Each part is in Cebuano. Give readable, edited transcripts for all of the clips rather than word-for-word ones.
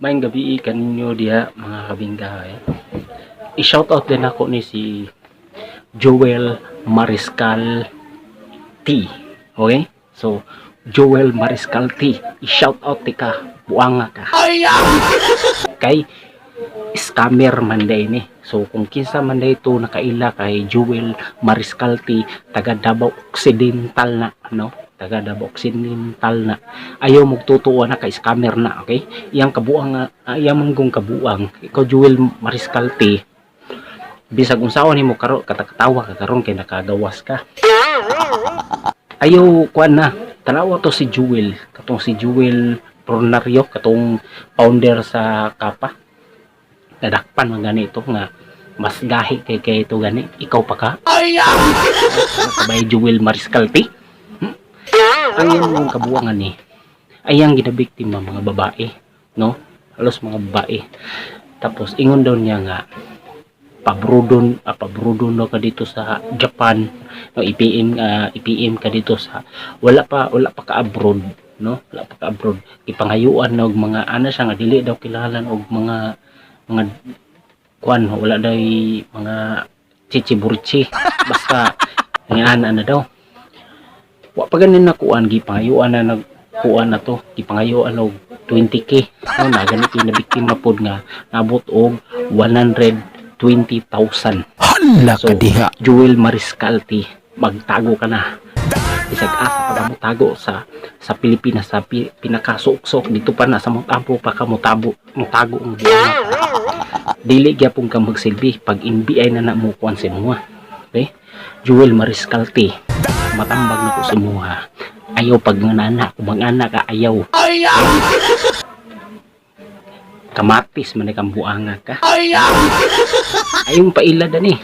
Maayong gabii kaninyo diha, mga kabingga, eh. I-shout out din ako ni si Joel Mariscal T. Okay? So, Joel Mariscal T. I-shout out ti ka. Buanga ka. Kay scammer man day ni. So, kung kinsa man day to nakaila kay Joel Mariscal T, taga Davao Occidental na, no? Taga Davao Occidental na. Ayaw magtutuwa na kay scammer na, okay? Iyang kabuang, iyang manggong kabuang, ikaw, Joel Mariscal T, bisag unsaon nimo karo katakatawa ka karon kay nakagawas ka. Ayaw kuan na. Tanawa to si Jewel, katong si Jewel Pronario, katong founder sa Kapa. Nadakpan man gani ito nga mas gahi kay kay ito gani ikaw pa ka. Kabay Jewel Mariscal T. Ang iyang mga kabuangan ni ayang ginabiktima mga babae, no? Halos mga babae. Tapos ingon daw niya nga pabrudon, pabrudon daw ka dito sa Japan, no? I-PM, i-PM ka dito sa wala pa ka abroad, no? Wala pa ka abroad, ipangayuan na og mga ana siya nga dili daw kinahanglan og mga kuan, wala daw mga chichiburchi, basta nga ana na daw. Wa pa ganin na kuan, gipangayuan na nag kuan na to, gipangayuan og 20K, no? Na ganito na biktima pod nga nabot og 120,000. Hala So, ka diha. Jewel Mariscal T, magtago ka na. Bisag asa pa mo tago sa Pilipinas, sa pinakasuksok dito pa na sa Mount Apo pa ka mutabo, mutago ang buwan. Dili gyapon ka magsilbi pag NBI na na mo kuan sa imuha. Okay? Jewel Mariscal T, matambag na ko sa imuha. Ayaw pag nana, kung mag-anak ka, ayaw. Kamatis man kang buanga ka. Ayong paila dani.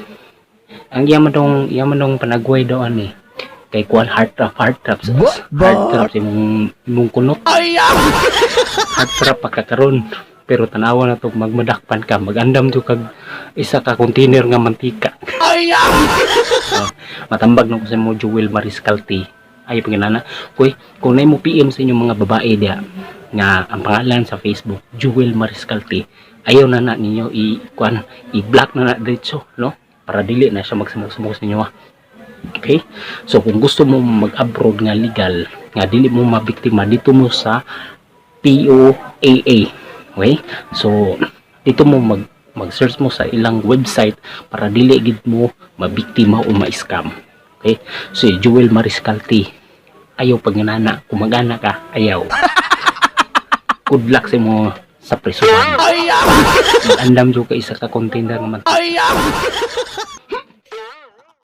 Ang yaman dong panagway daw ani. Kay kuan, heart trap, heart trap, heart trap sa imong kunot. Heart trap pa ka karon. Pero tanawa na to, magmadakpan ka, magandam to kag isa ka container nga mantika. Oh, matambag na ko sa mo, Jewel Mariscal T. Ay panginana. Kuy, kung nay mo PM sa inyong mga babae diya nga ang pangalan sa Facebook Jewel Mariscal T, ayaw na na ninyo i kuan, i-block na na diretso, no? Para dili na siya magsamok-samok sa inyo, ah. Okay? So kung gusto mo mag-abroad nga legal, nga dili mo mabiktima, dito mo sa POAA. Okay? So dito mo mag-search mo sa ilang website para dili gid mo mabiktima o ma-scam. Okay? So Jewel Mariscal T, ayaw pag nana, kung mag-ana ka, ayaw. Good luck sa mo sa prisuhan. Mag-andam jud ka isa ka container nga man.